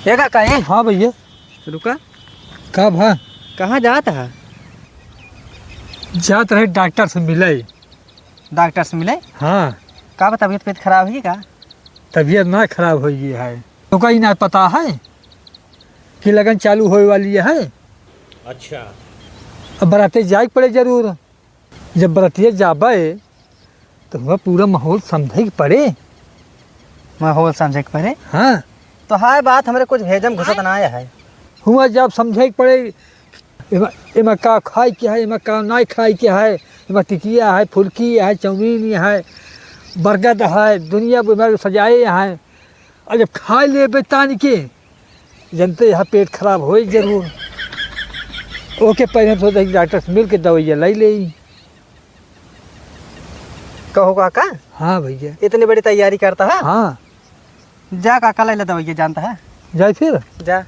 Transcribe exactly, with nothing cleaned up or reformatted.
ए काका, ए। हाँ भइया। रुका। का भा? कहाँ जात ह? जात रहे डॉक्टर से मिले। डॉक्टर से मिले? हाँ। का बा, तबीयत पेट खराब है का? तबीयत ना खराब होइ गई है। तोका ई ना पता है कि लगन चालू होए वाली है? अच्छा। अब बराते जाए के पड़े जरूर। जब बरतिया जाबे, तो हुआ पूरा माहौल समझे के पड़े। माहौल समझे के पड़े? हाँ। तो हाय बात, हमरे कुछ भेजम घुसत ना आया है। हुआ जब समझे के पड़े, एमा, एमा का खाए के है, एमा का नाय खाए के है, एमा टिकिया है, फुलकी है, चाउमीन है, बरगद है, दुनिया भर सजाए हैं। और जब खाए लेबे तानी के, जनते यहाँ पेट खराब होई जरूर। ओके, पहले हम सोचे कि डॉक्टर से मिल के दवाइया लाई ले। कहो काका। हाँ भइया। इतनी बड़ी तैयारी करता है? हाँ। जा काका, लाई ले दवाइया, जानता है। जाए फिर? जा।